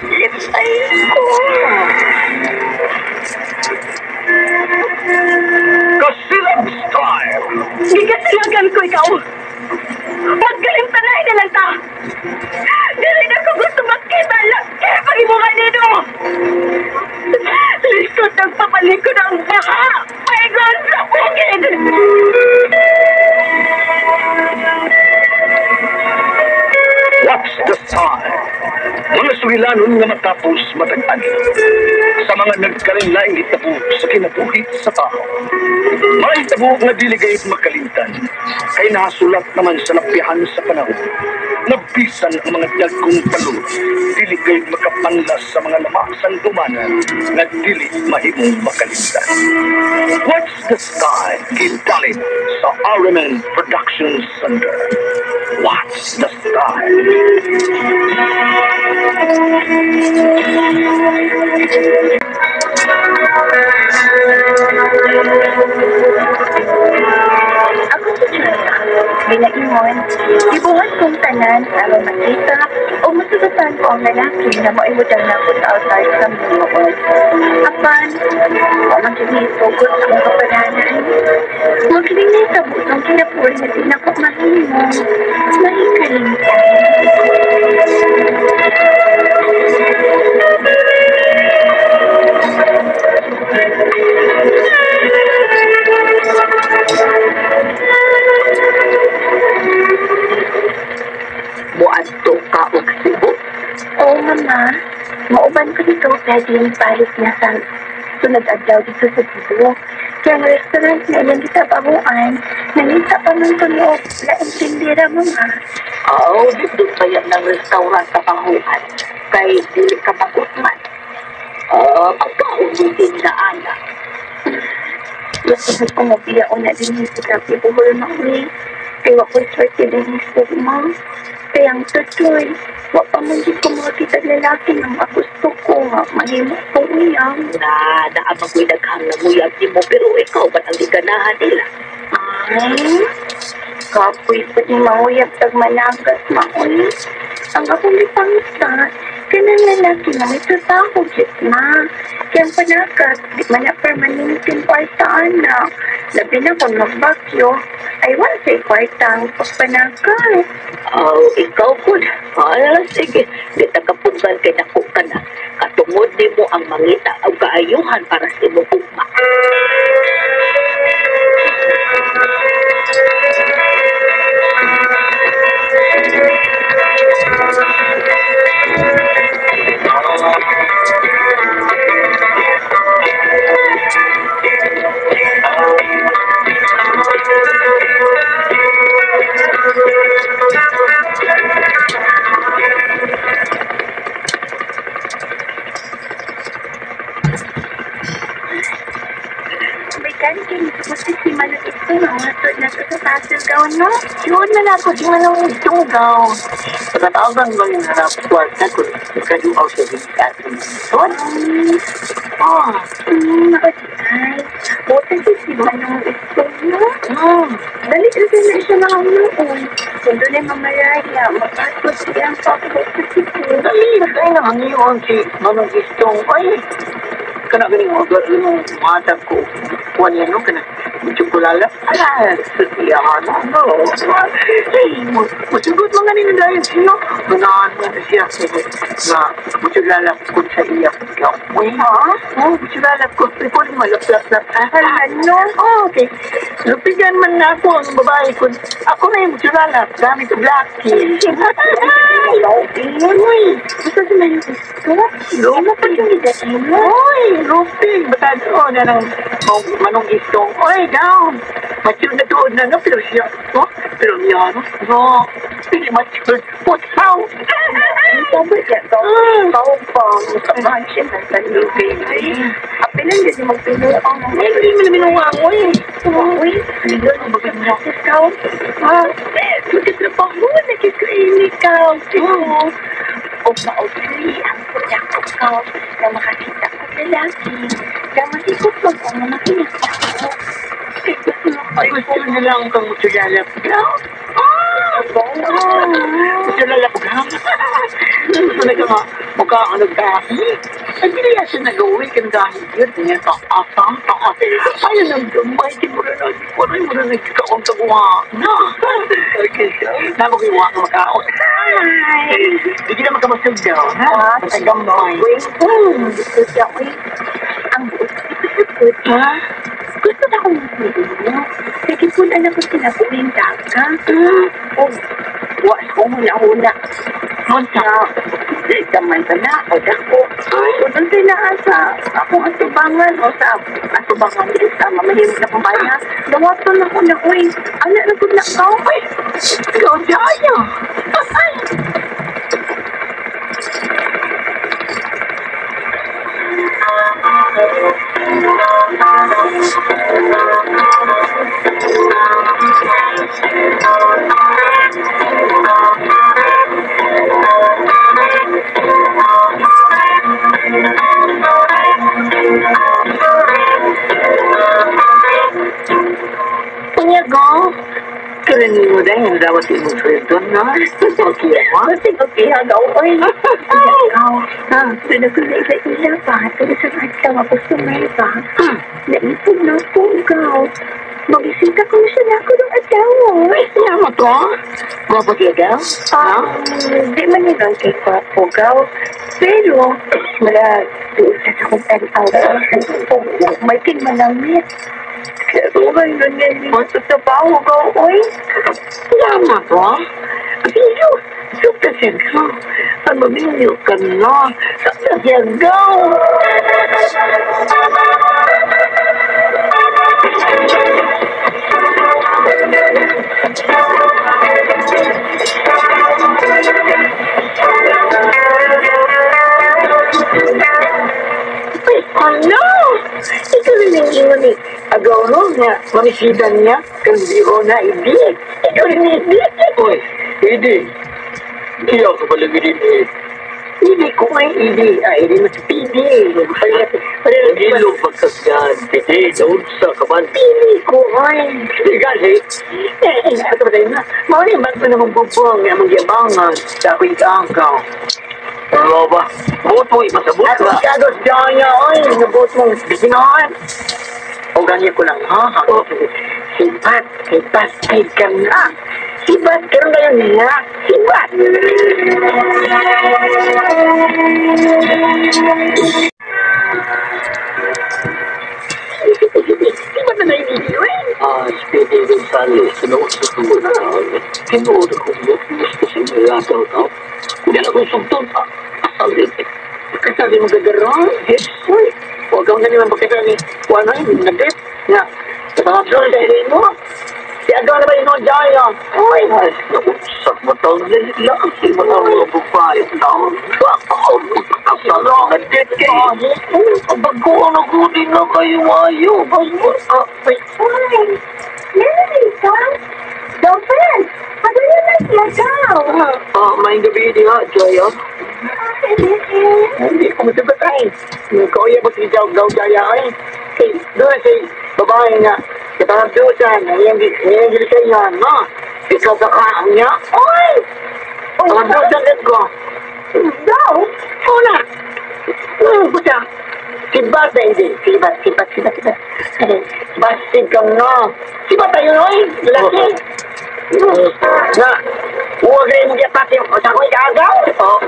Lipay ko. Kasilab style! Gigasilagan ko ikaw. Magkalimtanay na lang ta. Dili na ko gusto makita laki pag imo nino. Lisod ng papalikod ang baha. Paingon sa bukid. What's the style? Mga sugilanon nga matapos matag-ani. Sa mga nagkalain-laing hitabo sa kinabuhi sa tao. Mga hitabo nga dili gayud makalimtan, kay nasulat naman sa lapihan sa panahon. Nabisan ang mga dagkong palo, dili gayud makapanlas sa mga lamasan dumanan nga dili mahimong makalimtan. What's the style? Gidalin sa RMN Production Center. What's the style? Ako si Joanna, ginaingon, gibuhat kong tanan aron makita o masugatan ko ang lalaki na maimudang na sa altar sa minuon. Apan, wa man gyud nisugot akong kapadanan. Wa gyud nahitabo sa kinabuhi na di nako mahimo. Mahikalimtan. Muadto ka og Cebu? Oo, mama. Mauban ko dito pwedeng palit niya sa sunod adlaw dito sa Cebu. Kaya ang restaurant na ilang gitabanguan, nangita pa man ko niyo laing tindera, mama. Oo, dito pa yan ng restaurant sa panguan. Kay dili ka magutman. Oo, pagkaon mo tindaan na. Gusto ko mabiya o na din sa Kapi Bohol, mami. Kaya wa ko'y swerte din sa ma. Kaya ang tutoy, wa pa man gid ko makakita lalaki nga magusto ko nga mahimo kong uyab. Na, naamang ko'y daghang namuyab nimo, pero ikaw ba't ang giganahan nila? Ay, kapoy po ni mauyab tag managat maoy. Ang akong gipangita, kanang lalaki nga may trabaho gid ma. Kaya ang panagat, di man na permanente ang kwarta anak. Labi na kung magbakyo, ay wala sa'y kwarta ang pagpanagat. Oh, ikaw po. Ah, sige. Di ta kapugan kay dako ka na. Katungod nimo ang mangita og kaayuhan para sa imong ugma. May kankin, gusto si Manong ito nga mga tod na sa pasel gaw, no? Yun na lang ako, di man ang tugaw. Pagkatawagan mo yung harap kwarta ko, nagkaduaw siya din sa atin. Oh, Ay, buti si Manong ito, no? hmm. Dali kasi na siya mga noon. Kung doon ay mamalaya, mapasok siya ang pagbok sa Cebu. Dali, kaya na ang iyon si Manong Istong. Ay, kana ganing mga yung mata ko. Kuwan yan, no? Kana, tsukulala. Ah, sa siya, ano? Ay, musugot mga nino dahil sino. Ganahan mo na siya. Nga, mutsulala ko sa iya. Uy, Ha? oh, mutsulala ko. Ikaw mo, lap-lap-lap. Hala, no? Oh, okay. Lupigan man na ako ang babae ko. Ako na yung mutsulala. Gamit ko black. Uy, Gusto si Manong ito? Lo? Ano pa yung gidating mo? Uy, lupig. Basta oh, na ng manong istong. Uy, down. Mature na doon na, no? Pero siya, no? Pero niya, no? No. Hindi mature. Putaw. Ang sabi niya, ikaw pa, masamahan siya na sa lubig. Apilan din mo magpinuang. Ay, hindi mo namin ang eh. Uy, Hindi mo maganda. ikaw, ah, magkatrabaho, nagkikaini ka, oo. O maugli ang pagkakot ka na makakita ko lalaki na malikot mag ang makikita ko. Kaya gusto mo Ay, gusto na lang kang mutsulala. Ah! Mutsulala ko. na ka nga mukha ang nagdahi. Ay, pinaya siya nag-uwi kang dahi yun. Niya, taasa, taasa. Ay, nang gamay, di mo na nag-kuray mo na nagkakaon sa buwa. Na! Okay, nabakiwa ka makaon. Di kita magkamasag daw, ha? Matagamay. Gusto siya, uy. Ang buot ko, Ha? Gusto na akong magpili. Sige po na ko sila uwing daga. O, wa ko muna-una. Unsa? Gamay ka na, o dako. O doon sila sa akong atubangan o sa atubangan din sa mamahimog na kumbaya. Dawaton na ko na, uy. Ano na ko na ka? Uy, ikaw daya. Ay! Unya go. Kailan mo dahil dapat imong sweldo na? Okay, ha? Kasi okay, hagaw, uy. Ikaw, doon ako na ila-ila pa. Pero sa adlaw ako sumay pa. Naipon na po, ikaw. Magisita ko siya na ako ng adlaw. Ay, salamat to. Gwapo siya daw? Ha? Di man yun ang kay Gwapo, gaw. Pero, wala, doon sa akong tanaw. May tingmanamit. Pero ngayon nga hindi mo sa trabaho, gaw, oy. Salamat to. Iyo, sukta siya gaw. Ang maminyo ka na. Sukta siya gaw. Ay, ano? Ikaw rin ang ingon ni Agaw no, nga mamisidan niya, kandi na idi. Ikaw rin idi. Uy, hindi. Iya ka pala gini eh. Idi ko ay idi. Ay, idi mas pidi. Hindi pagkasyan. Hindi, daon sa kaman. Pili ko ay. Gali. Eh, ato ba tayo na? Mauna yung bago na magbubong, ang magyabangan sa ako'y kaangkaw. Ano ba? Buot mo, ipasabot Ako ba? ikagos daya, ay, nabot mong bisinan. O ganyan ko lang, ha? Sibat, sibat, ay ka na. Sibat, karoon na yun niya. Sibat! Sibat na naibigay, eh. Ah, Speedy Gonzales, sinuot sa tuwa. Tinuod ako mo, gusto sa mga lataw tao. Hindi na akong sugtong. Asal din. Kasabi mo gagaron? Yes. Uy, huwag kang ganyan pagkasali. Wala na yun, nag-dip. Nga, kapangabsol sa mo. Si Agaw na ba yun, Jaya? Uy, Ay, naku, sa matang nila, si mga mga babae taon. Ako, kasal na dit kay. Bago ang nagudi na kayo ayo. Ay, Uy, meron ka? Dolphin, padala na siya, gaw. May gabi diha, Jaya. Hindi ko masagot ay. Kauya ba si Jaw Gaw Jaya ay? Kay, doon si babae nga, kapangabdusan, iyang gilikayan, no? Ikaw ka ka niya? Uy! Pangabdusan din ko. Gaw? Una! Puta! Sibat na hindi. Sibat, sibat, sibat, sibat. Basig ka nga. Sibat tayo, oy! Lalaki! Na, huwag rin mong yapati sa ako'y kaagaw. Oh.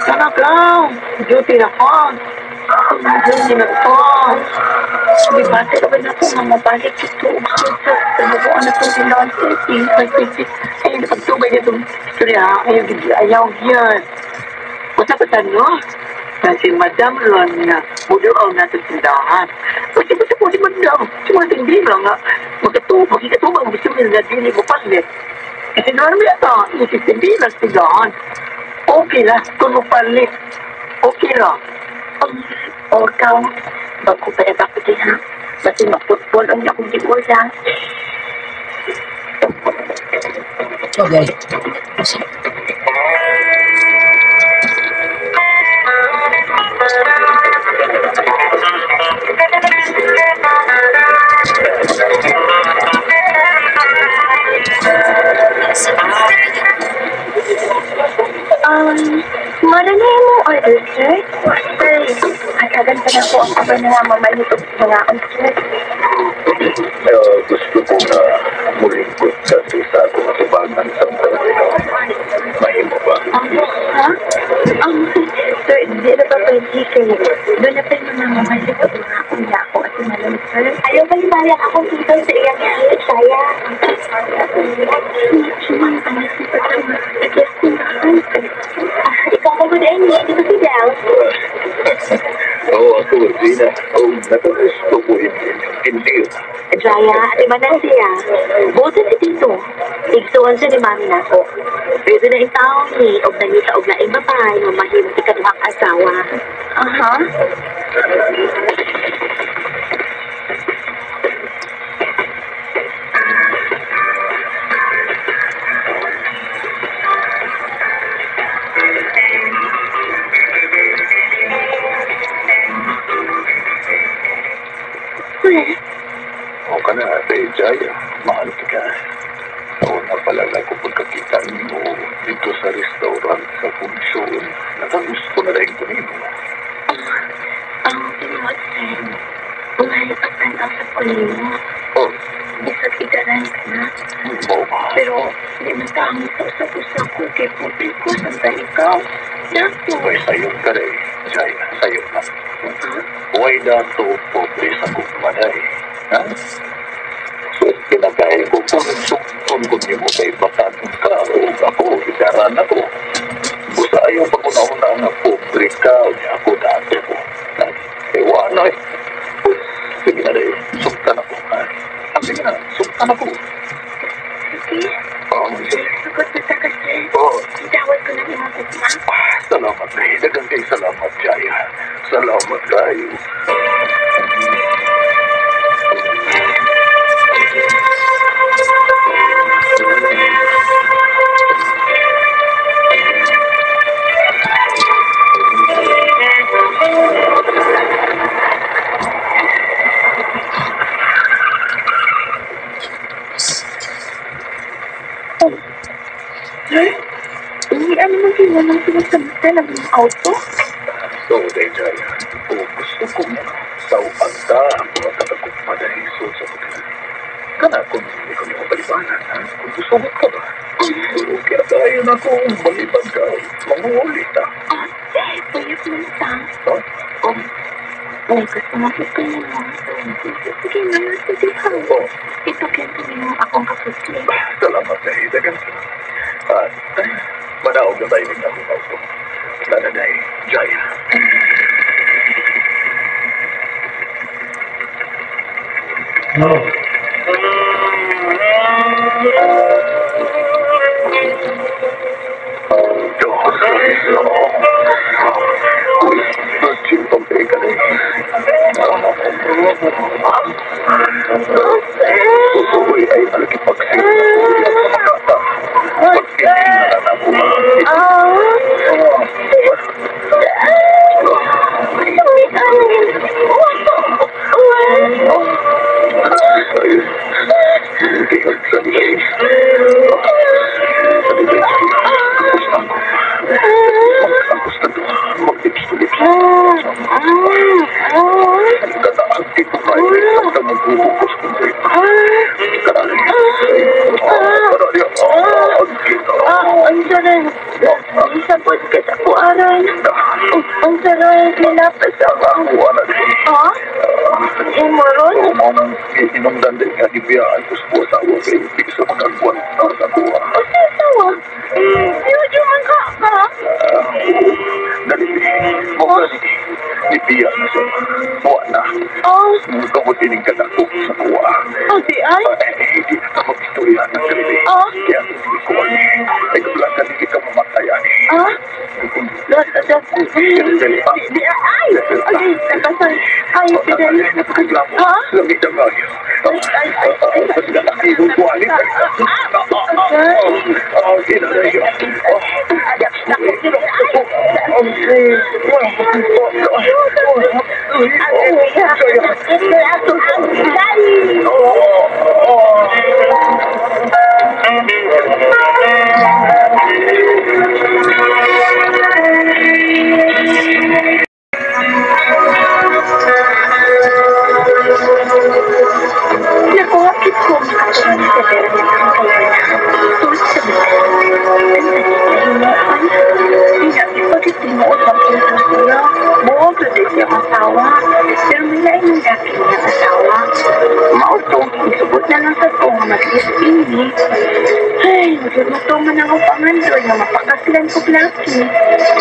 Sana ka! Duty na ko! Duty na ko! Di ba, pero ba na ako nga mabalik ito sa tabuan na itong sinonset. Ay, pagtubay niya itong istorya, ayaw, ayaw yan. Basta pa no? Na si Madam Ron nga, muduaw natin tindahan. Kasi basta po si Madam, si Madam hindi lang nga, magkatubag, ikatubag, gusto mo na dili mo palit. Kasi normal ito, isisindi lang tindahan. Okay lang, kung mo palit. Okay lang. O ikaw, bago pa ako diha. Basta maputbol ang akong giula. Okay. Mara na yung mong order, sir. Sir, hatagan pa na po ang iba na mamalit og mga on, sir. Gusto ko na muling sa isa akong atubangan sa terminal. Mahimo ba? Ha? Sir, di na pa pwede kay doon na pa yung mga mamalit og mga una ako at tumalon, sir. Ayaw balibayan akong dito sa iyang saya. Ikaw pa mo din, di ba si Del? Oo, ako, Gina. Oo, nakagusto ko hindi. Jaya, at iba na siya. Buto si Tito. Igsuon siya ni Mami nako. Pero na yung tao ni, og nangita og laing babae, nga mahimong ikaduhang asawa. Aha. O ka na, Ate Jaya. Mahal ka. Oo na pala na ko pagkakita nimo dito sa restaurant sa funksyon. Nakagusto na rin ko nimo. Ang tinuod, sir. Mahal pagtanaw sa kulino. Oh, Bisag idaran ka na. mo ba? Pero di man taong sa usap-usap ko kay publiko samtang ikaw. Dato. Ay, sayo ka rin, Jaya. Sayo na. Huwag na to pobre sa kumanay. Ha? So, kinagaya ko kung sugton ko nimo kay batanon ka o ako, idaran ako. Busa ayaw pa ko nauna nga pobre ka o niya ako dati ko. Eh, wala eh. Sige na rin, sugtan ako. Ha? Ah, sige na, sugtan ako. Sige. Oh, Sagot na ta ka, sir. oh, Idawat ko ng imong gugma. ah, salamat eh. Daghang kay salamat, Jaya. Salamat kayo. Sir, hindi ano man sila nang sinasabitan ng mga auto? So, Jaya, kung gusto ko mo, sauan ta ang mga katagugma dahil sa hotel. Kana kung hindi ko niyo balibanan, ha? Kung gusto ka ba? Okay tayo na kung balibad ka, manguhuli ta. Ah, uyok man ta. Ha? May gusto mo kita mo. Sige na nga sa diha. Oh, Ito kaya mo akong kaputli. salamat dahil dagan. At manaog na tayo ng akong auto. Sana dahil, Jaya. Oh. Uy, ay malakipagsin. Pagtingin na ako Ang sarang. Isabot ka sa kuaran. Ang sarang. Nilapas ako. Ha? Imoron? Inungdan din nga gibiyaan ko sa asawa kay hindi sa magagwan sa kuha. O sa asawa? Medyo man ka ka. Dali, mo gani, gibiya na siya. Wa na. Oh, Tungod ining kadako sa kuha. oh di ay. Ay, hindi na ka mag-istorya ng sarili. Oh. Kaya hindi ko ani. Ay, kabla ka hindi ka mamatay ani. Ah? Dali pa. Di ay. Okay, nabasal. Ay, Fidel. Reklamo. Ha? Lamig na kayo. Ay, ay, ay, ay. Pasig na. Kualit. Nakuha kit ko makatuon sa pera niya ang kailan. Tulad sa mga. Ang sakit na himuon. Di na ipagit tinuod ang puto siya. Buog na din siyang asawa. Pero may lain ng daki niyang asawa. Mao to, isugot na lang sa ko nga mag-live-in ni. Ay, magluto man ang pangandoy nga mapakaslan kog laki.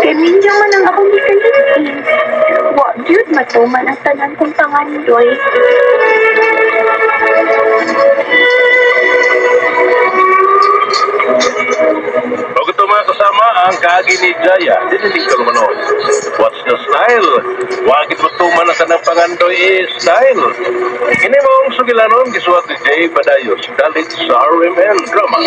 Kay minyo man ang akong gikalipin. Wa gyud matuman ang tanan kong pangandoy. Og ito, mga kasama, ang kaagi ni Jaya, dinilig ka lumanon. What's the style? Wagit matuman ang tanang pangandoy is style. Kini mong sugilanon, gisuwat ni Jay Badayos, dalit sa RMN Drama.